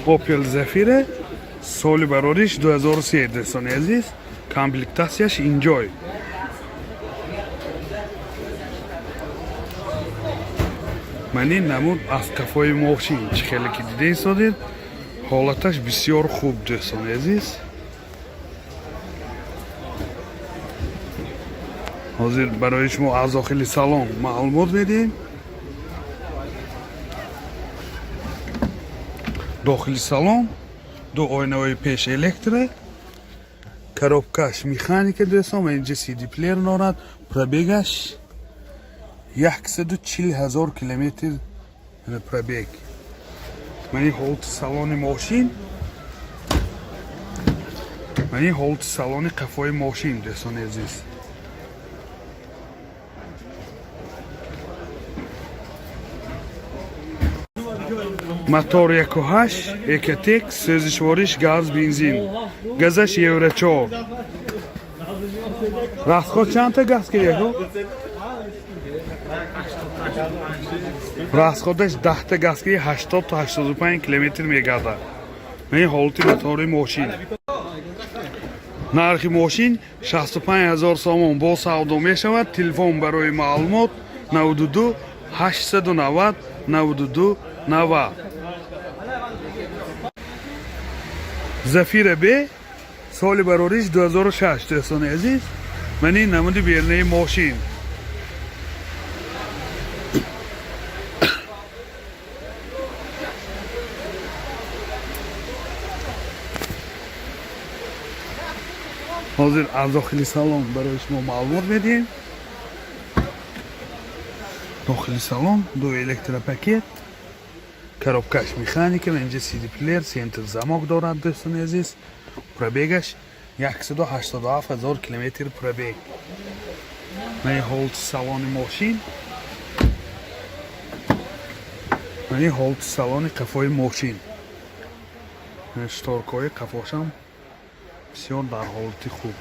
Opel Zafira, соли барориш 2003, дӯстони азиз, комплектатсияш Enjoy. Ман ин намуд аз қафои мошин, чӣ хеле ки дида истодед, ҳолаташ бисёр хуб, дӯстони азиз. Ҳозир барои шумо аз дохили салон маълумот медиҳем. Дохили салон ду оинаҳои пеш электро, коробкаш механика, дӯстон, ва инҷа CD плеер дорад. Пробегаш 140 000 километр пробег. Мани ҳолати салони мошин, мани ҳолати салони қафои мошин, дӯстони азиз. Мотор 1.8 Ecotec, сӯзишвориш газ бензин, газаш Евро 4. Расход чандта газ киряку? Расходаш 10-та газ кири 80 то 85 километр мегардад. Ин ҳолати мотори мошин. Нархи мошин 65 000 сомон, бо савдо мешавад. Телефон барои маълумот 92 890 92 90. Зафира Б, соли барориш 2006, дӯстони азиз. Ман ин намуди берунаи мошин. Ҳозир аз дохили салон барои шумо маълумот медиҳем. Дохили салон ду электропакет, коробкаш механика ва инҷа CD плеер, центр замок дорад, дӯстони азиз. Пробегаш 187 000 километр пробег. Мани ҳолати салони мошин, мани ҳолати салони қафои мошин. Шторкҳои қафошам бисёр дар ҳолати хуб.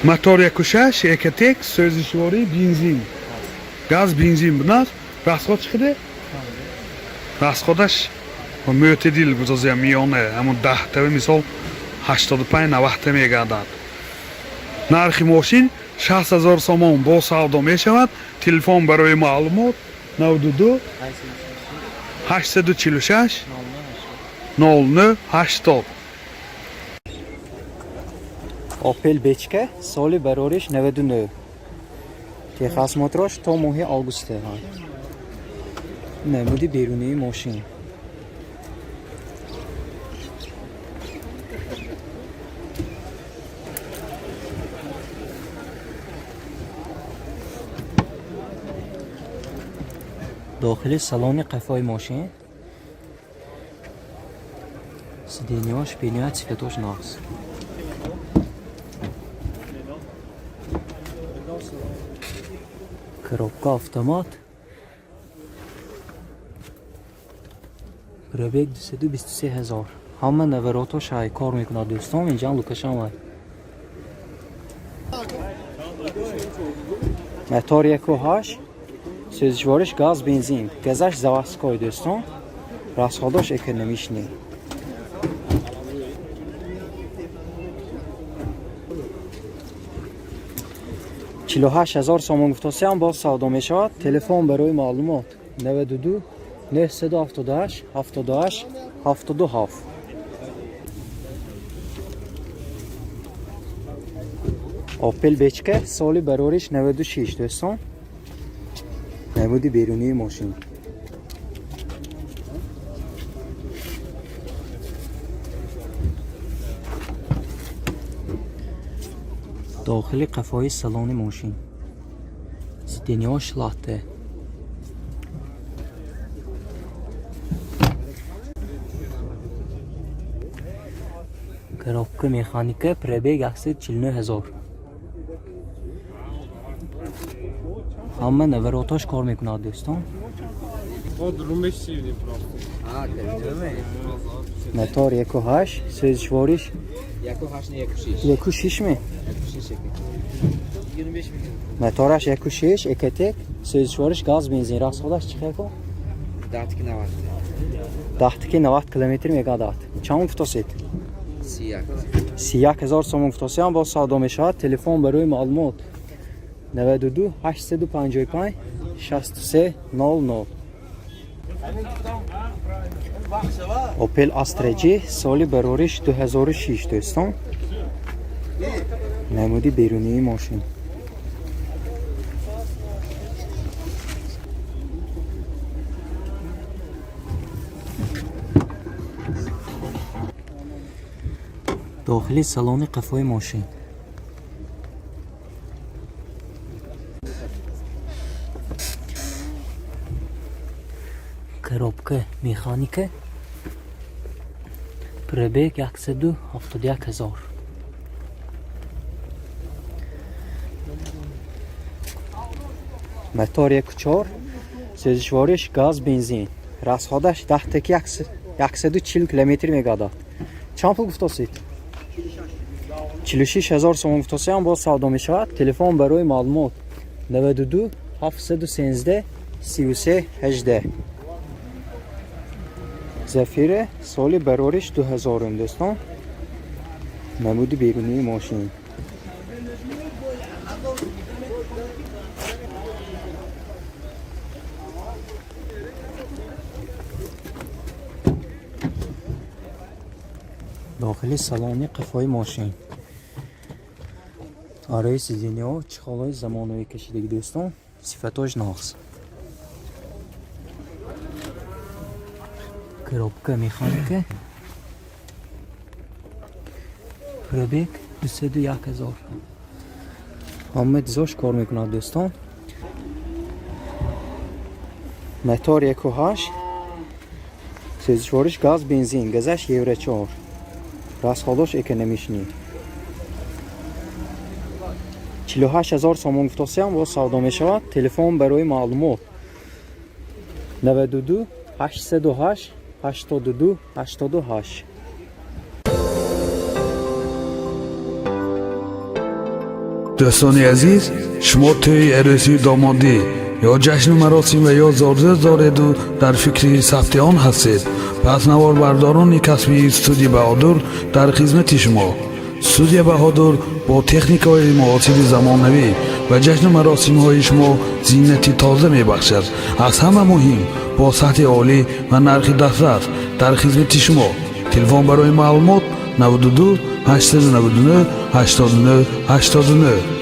Мотор 1.6 Ecotec, сӯзишворӣ бензин, газ бензин будааст. Расход чӣ қадар? Расходаш мӯътадил бузозия, миёна, ҳамун 10-тави, мисол, 85 90-та мегардад. Нархи мошин 60 000 сомон, бо савдо мешавад. Телефон барои маълумот 92 846 09 80. Opel Бечка, соли барориш 99. Техосмотрош то моҳи августе. Намуди берунии мошин. Дохили салони қафои мошин. Сиденьяш бениҳоят сифатош нағз. Коробка автомат. Пробег 223 ҳазор. Ҳама наворотҳо шай кор мекунад, дӯстон, инҷа лукашам вай. Мотор 1.8, сӯзишвориш газ бензин, газаш заводской, дӯстон. Расходош экономичный. 48 000 сомон гуфтосиам, боз савдо мешавад. Телефон барои маълумот 92 978 78 77. Опел Бечка, соли барориш 96, дӯстон. Намуди берунии мошин. Дохили қафои салони мошин. Сиденьяш латте. Коробка механика, пробег 149 ҳазор. Ҳама наворотош кор мекунад, дӯстон. Мотор 1.8, сӯзишвориш 1.6 ми? Мотораш 1.6, Ecotec, сӯзишвориш газ, бензин. Расход аш чӣ хел ко? Даҳтики 90 километр мегадад. Чанд гуфтосед? 31 ҳазор сомон гуфтосиам, боз савдо мешавад. Телефон барои маълумот 92 855 63 00. Opel Astra G, соли барориш 2006, дӯстон. Намуди берунии мошин. Дохили салони қафои мошин. Коробка механика. Пробег 171 ҳазор. Мотор 1.4, сӯзишвориш газ, бензин. Расход аш даҳтаки 140 километр мегардад. Чанд пул гуфтосед? 46 ҳазор сомон гуфтосиам, боз савдо мешавад. Телефон барои маълумот 92 713 33 18. Зафира, соли барориш 2000, дӯстон. Намуди берунии мошин. Дохили салони қафои мошин. Арои сиденья ҳо чехол ҳои замонавӣ кашидагӣ, дӯстон, сифатош нағз. Коробка механика. Пробег 201 ҳазор. Ҳама дизош кор мекунад, дӯстон. Мотор 1.8, сӯзишвориш газ, бензин, газаш Евро 4. Расход ош экономичный. 48 ҳазор сомон гуфтосиам, боз савдо мешавад. Телефон барои маълумот 92 808 82 88. Дӯстони азиз, шумо тӯи арӯсию домодӣ ё ҷашну маросим ва ё зодрӯз дореду дар фикри сабти он ҳастед, пас наворбардорони касбии студия Баҳодур дар хизмати шумо. Студия Баҳодур бо техникаҳои муосири замонавӣ ба ҷашну маросимҳои шумо зинати тоза мебахшад. Аз ҳама муҳим, бо сатҳи олӣ ва нархи дастрас дар хизмати шумо. Телефон барои маълумот 92 899 89 89.